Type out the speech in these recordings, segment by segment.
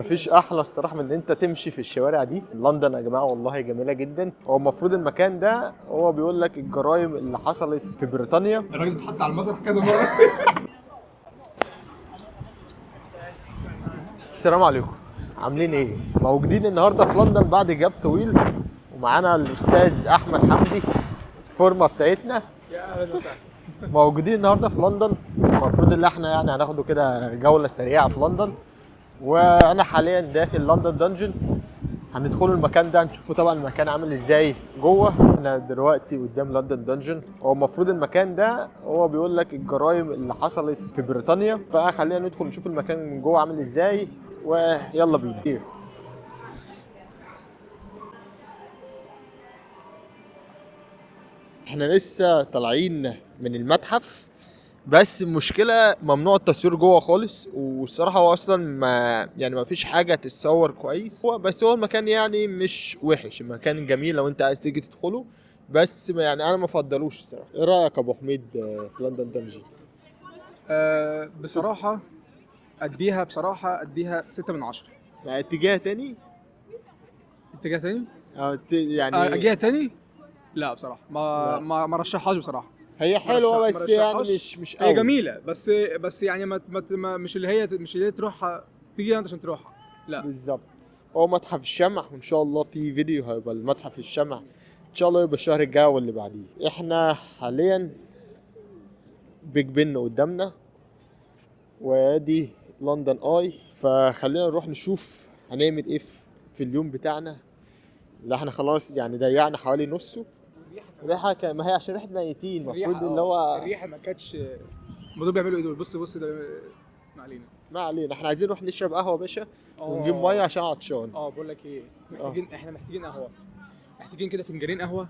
مفيش احلى الصراحة من ان انت تمشي في الشوارع دي. لندن يا جماعة والله جميلة جدا. هو المفروض المكان ده هو بيقول لك الجرائم اللي حصلت في بريطانيا. الراجل اتحط على المسرح كذا مرة. السلام عليكم، عاملين ايه؟ موجودين النهارده في لندن بعد gap طويل، ومعانا الاستاذ احمد حمدي الفورمة بتاعتنا. يا اهلا وسهلا. موجودين النهارده في لندن، المفروض ان احنا يعني هناخده كده جولة سريعة في لندن، وانا حاليا داخل London Dungeon. هندخل المكان ده نشوفه طبعا المكان عامل ازاي جوه. احنا دلوقتي قدام London Dungeon. هو المفروض المكان ده هو بيقول لك الجرائم اللي حصلت في بريطانيا، فخلينا ندخل نشوف المكان من جوه عامل ازاي، ويلا بينا. احنا لسه طالعين من المتحف، بس المشكلة ممنوع التصوير جوه خالص، والصراحة هو اصلا ما يعني ما فيش حاجة تتصور كويس. هو بس هو المكان يعني مش وحش، المكان جميل لو انت عايز تيجي تدخله، بس يعني انا ما افضلوش الصراحة. ايه رايك يا ابو حميد في London Dungeon؟ بصراحة اديها، بصراحة اديها 6 من 10. يعني اتجاه تاني؟ اتجاه تاني؟ يعني اتجاه تاني؟ لا بصراحة ما ما رشحهاش بصراحة. هي حلوة بس يعني مش قوي. هي جميلة بس يعني ما مش اللي هي، مش اللي هي تروحها تيجي انت عشان تروحها، لا بالظبط. هو متحف الشمع، وان شاء الله في فيديو هيبقى المتحف الشمع ان شاء الله، يبقى الشهر الجاي واللي بعديه. احنا حاليا بيج بن قدامنا، وادي لندن اي، فخلينا نروح نشوف هنعمل ايه في اليوم بتاعنا اللي احنا خلاص يعني ضيعنا حوالي نصه. ريحه ما هي عشان ريحه ميتين المفروض اللي هو الريحة ما كانتش. ما دول بيعملوا ايه دول؟ بص ده ما علينا ما علينا. احنا عايزين نروح نشرب قهوة يا باشا ونجيب مية عشان عطشان. بقول لك ايه، محتاجين احنا محتاجين قهوة، محتاجين كده فنجانين قهوة،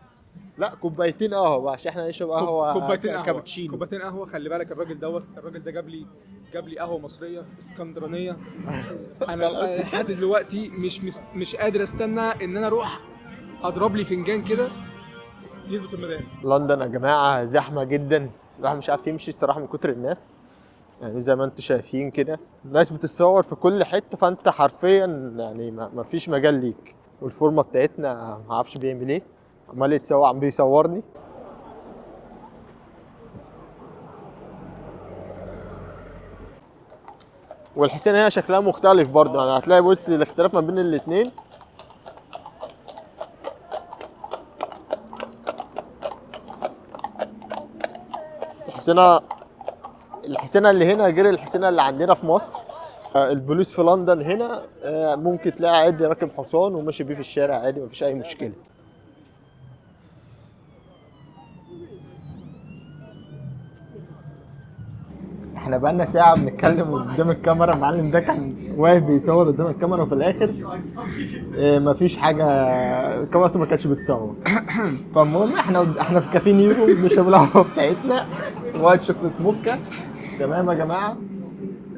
لا كوبايتين قهوة بقى عشان احنا نشرب قهوة، كوبايتين قهوة، كابتشينو، كوبايتين قهوة. خلي بالك الراجل دوت، الراجل ده جاب لي قهوة مصرية اسكندرانيه. انا لحد دلوقتي مش قادر استنى ان انا اروح اضرب لي فنجان كده يظبط المدام. لندن يا جماعة زحمة جدا، الواحد مش عارف يمشي الصراحة من كتر الناس. يعني زي ما انتم شايفين كده الناس بتتصور في كل حتة، فانت حرفيا يعني ما فيش مجال ليك. والفورمه بتاعتنا ما اعرفش بيعمل ايه، عمال يتصور، عم بيصورني. والحسين هنا شكلها مختلف برضه، يعني هتلاقي بص الاختلاف ما بين الاثنين. الحسينة اللي هنا غير الحسينة اللي عندنا في مصر. البوليس في لندن هنا ممكن تلاقي عادي راكب حصان وماشي بيه في الشارع عادي، مفيش أي مشكلة. احنا بقالنا ساعة بنتكلم قدام الكاميرا، المعلم ده كان واقف بيصور قدام الكاميرا، وفي الآخر مفيش حاجة، الكاميرا أصلا ما كانتش بتصور. فالمهم احنا في كافيه نيرو بنشرب القهوة بتاعتنا، white chocolate mocha. تمام يا جماعة،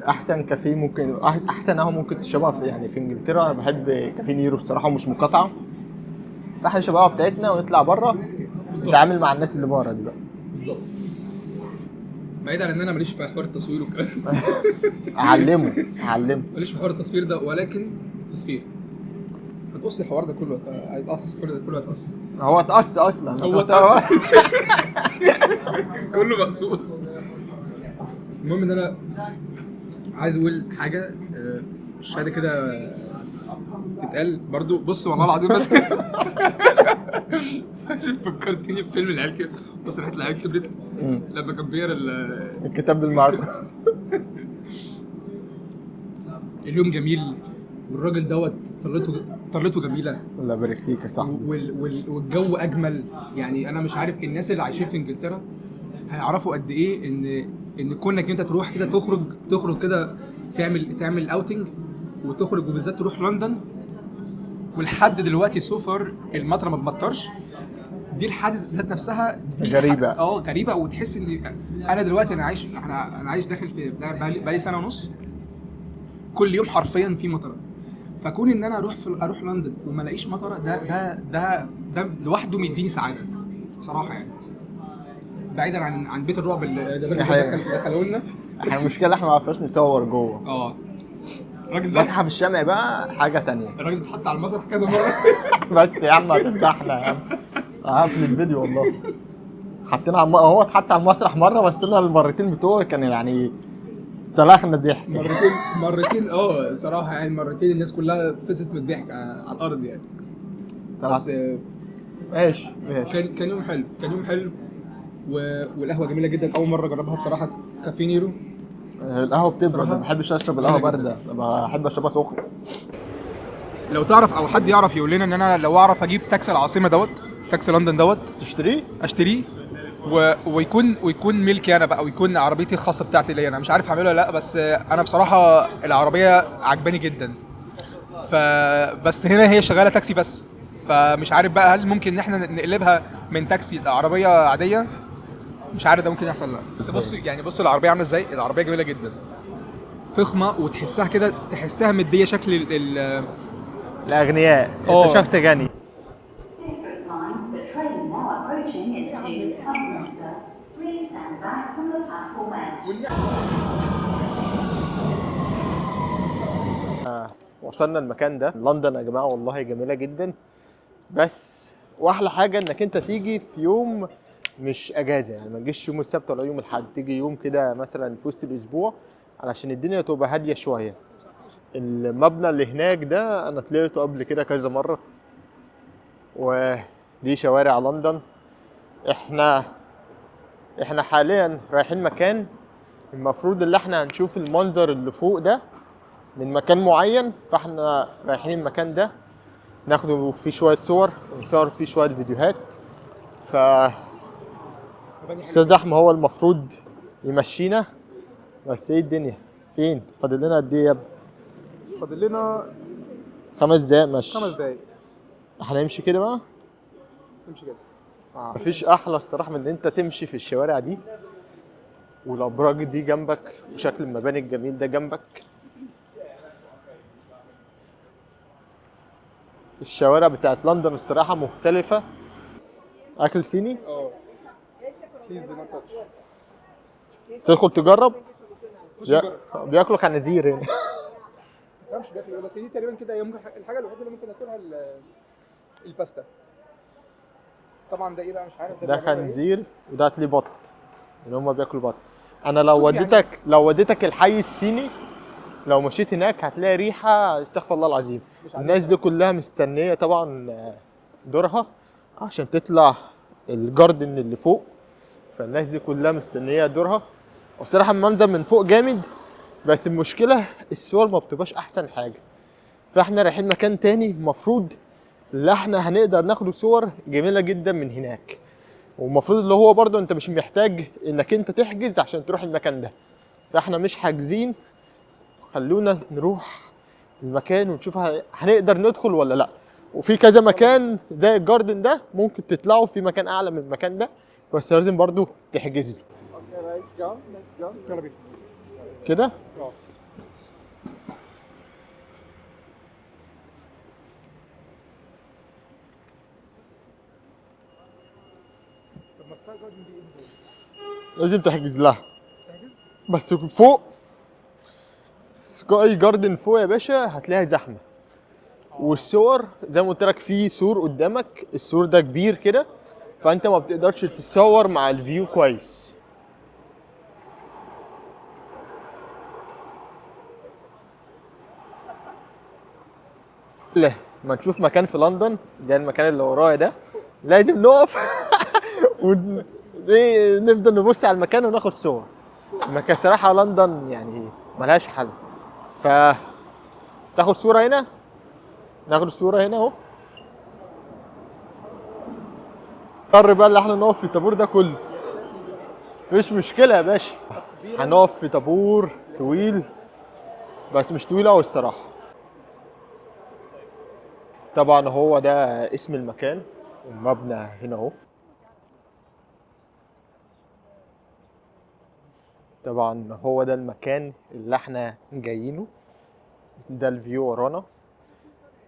أحسن كافيه ممكن، أحسن قهوة ممكن تشربها في يعني في إنجلترا. أنا بحب كافيه نيرو الصراحة ومش مقاطعة. فاحنا نشرب القهوة بتاعتنا ونطلع بره نتعامل مع الناس اللي بره دي بقى. بالظبط. بعيد عن ان انا ماليش في حوار التصوير والكلام. اعلمه ماليش في حوار التصوير ده، ولكن تصوير هتقص الحوار ده كله، هيتقص كل ده كله هيتقص. هو اتقص اصلا، هو كله مقصوص. المهم ان انا عايز اقول حاجة، الشهادة كده تتقال برضو. بص والله العظيم بس فكرتني بفيلم العيال كبرت. بص ريحه العيال كبرت لما كان بيقرا الكتاب بالمعرفة. اليوم جميل، والراجل دوت طلته جميلة، الله يبارك فيك يا صاحبي، والجو اجمل. يعني انا مش عارف الناس اللي عايشين في انجلترا هيعرفوا قد ايه ان كونك انت تروح كده، تخرج كده، تعمل outing وتخرج، وبالذات تروح لندن. ولحد دلوقتي so far المطره ما بتمطرش، دي الحادث ذات نفسها دي غريبة. غريبة. وتحس ان انا دلوقتي انا عايش داخل في بقالي سنة ونص كل يوم حرفيا في مطره. فكون ان انا اروح لندن وما الاقيش مطره، ده ده ده ده لوحده مديني سعادة بصراحة. يعني بعيدا عن بيت الرعب اللي دخلوا لنا. احنا المشكلة احنا ما عرفناش نصور جوه. الراجل ده متحف الشمع بقى حاجة تانية. الراجل اتحط على المسرح كذا مرة. بس يا عم هتفضحنا يا عم، هقفل الفيديو والله. حطينا على هو اتحط على المسرح مرة بس، انا المرتين بتوعي كان يعني سلخنا ضحك. مرتين صراحة يعني، مرتين الناس كلها فزت من الضحك على الارض يعني. بس ماشي ماشي. كان يوم حلو، كان يوم حلو والقهوة جميلة جدا، اول مرة اجربها بصراحة. كافيه نيرو. القهوة بتبرد، ما بحبش اشرب القهوة باردة، بحب اشربها سخنة. لو تعرف او حد يعرف يقول لنا ان انا لو اعرف اجيب تاكسي العاصمة دوت، تاكسي لندن دوت، تشتريه؟ اشتريه ويكون ملكي انا بقى، ويكون عربيتي الخاصة بتاعتي ليا انا. مش عارف اعمله ولا لا، بس انا بصراحة العربية عجباني جدا. فبس هنا هي شغالة تاكسي بس، فمش عارف بقى هل ممكن ان احنا نقلبها من تاكسي لعربيه عادية. مش عارف ده ممكن يحصل ولا لا. بس بص يعني، بص العربية عامله ازاي، العربية جميلة جدا، فخمة، وتحسها كده، تحسها مديه شكل الاغنياء. انت شخص غني. وصلنا المكان ده، لندن يا جماعة والله جميلة جدا. بس واحلى حاجة انك انت تيجي في يوم مش اجازه، يعني ما تجيش يوم السبت ولا يوم الاحد، تيجي يوم كده مثلا في وسط الاسبوع علشان الدنيا تبقى هادية شوية. المبنى اللي هناك ده انا طلعته قبل كده كذا مرة، ودي شوارع لندن. احنا حاليا رايحين مكان المفروض اللي احنا هنشوف المنظر اللي فوق ده من مكان معين، فاحنا رايحين المكان ده ناخده فيه شوية صور ونصور فيه شوية فيديوهات. ف استاذ احمد هو المفروض يمشينا، بس ايه الدنيا فين؟ فاضل لنا قد ايه يا ابني؟ فاضل لنا 5 دقايق مشي. 5 دقايق. هنمشي كده بقى؟ نمشي كده. مفيش احلى الصراحة من ان انت تمشي في الشوارع دي والابراج دي جنبك وشكل المباني الجميل ده جنبك. الشوارع بتاعت لندن الصراحة مختلفة. اكل صيني؟ Please do not touch. تدخل تجرب؟ بياكلوا خنازير هنا. ما تفهمش بياكلوا ايه، بس دي تقريبا كده يمكن الحاجة الوحيدة اللي ممكن اكلها الباستا. طبعا ده ايه بقى مش عارف، ده خنزير وده هتلاقيه بط، ان هم بياكلوا بط. انا لو وديتك يعني، لو وديتك الحي الصيني لو مشيت هناك هتلاقي ريحه استغفر الله العظيم. الناس دي كلها مستنيه طبعا دورها عشان تطلع الجاردن اللي فوق، فالناس دي كلها مستنيه دورها. والصراحة المنظر من فوق جامد، بس المشكلة الصور ما بتبقاش احسن حاجة. فاحنا رايحين مكان تاني المفروض اللي احنا هنقدر ناخد صور جميلة جدا من هناك، والمفروض اللي هو برضو انت مش محتاج انك انت تحجز عشان تروح المكان ده، فاحنا مش حاجزين. خلونا نروح المكان ونشوف هنقدر ندخل ولا لا. وفي كذا مكان زي الجاردن ده ممكن تطلعوا في مكان اعلى من المكان ده، بس لازم برضو تحجز له كده. لازم تحجز لها بس فوق Sky Garden فوق يا باشا هتلاقيها زحمة. والصور زي ما قلت لك في سور قدامك، السور ده كبير كده، فانت ما بتقدرش تتصور مع ال view كويس. لا ما نشوف مكان في لندن زي المكان اللي ورايا ده لازم نقف ونفضل نبص على المكان وناخد صور. المكان صراحة لندن يعني ملهاش حل. ف تاخد صورة هنا، ناخد الصورة هنا اهو. اضطر بقى اللي احنا نقف في الطابور ده كله، مش مشكلة يا باشا، هنقف في طابور طويل بس مش طويل قوي الصراحة. طبعا هو ده اسم المكان المبنى هنا اهو. طبعا هو ده المكان اللي احنا جايينه، ده ال view ورانا.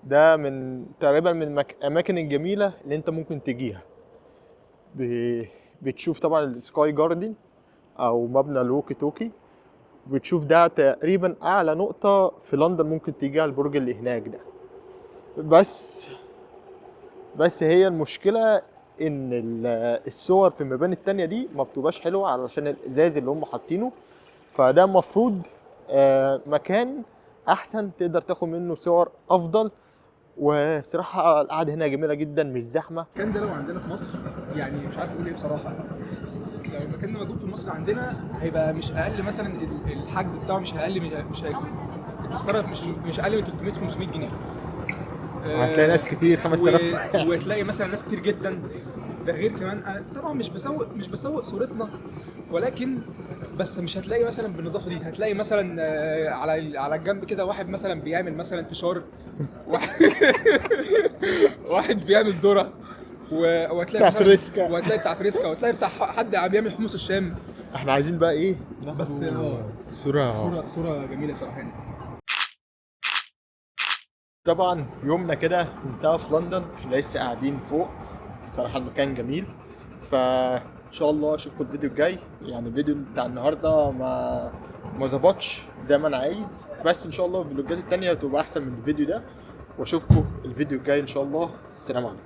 ده من تقريبا من الاماكن الجميلة اللي انت ممكن تجيها. بتشوف طبعا ال Sky Garden او مبنى ال walkie talkie، بتشوف ده تقريبا اعلى نقطة في لندن ممكن تيجيها، البرج اللي هناك ده. بس هي المشكلة ان الصور في المباني التانية دي ما بتبقاش حلوة علشان الازاز اللي هم حاطينه. فده المفروض مكان احسن تقدر تاخد منه صور افضل. وصراحة القعدة هنا جميلة جدا، مش زحمة. المكان ده لو عندنا في مصر يعني مش عارف اقول ايه بصراحة. لو المكان ده موجود في مصر عندنا هيبقى مش اقل مثلا الحجز بتاعه مش اقل من مش التذكرة مش اقل من 300 500 جنيه. هتلاقي ناس كتير 5000. وتلاقي مثلا ناس كتير جدا. ده غير كمان انا طبعا مش بسوق صورتنا، ولكن بس مش هتلاقي مثلا بالنظافة دي. هتلاقي مثلا على الجنب كده واحد مثلا بيعمل مثلا فشار، واحد بيعمل ذره، وهتلاقي بتاع مثلا فريسكا. وهتلاقي بتاع فريسكا، وهتلاقي بتاع حد بيعمل حمص الشام. احنا عايزين بقى ايه؟ بس صورة صورة جميلة بصراحة يعني. طبعا يومنا كده انتهى في لندن، احنا لسه قاعدين فوق. الصراحة المكان جميل، فان شاء الله اشوفكم الفيديو الجاي. يعني الفيديو بتاع النهارده ما ظبطش زي ما انا عايز، بس ان شاء الله الفلوجات التانية هتبقى احسن من الفيديو ده. واشوفكم الفيديو الجاي ان شاء الله. السلام عليكم.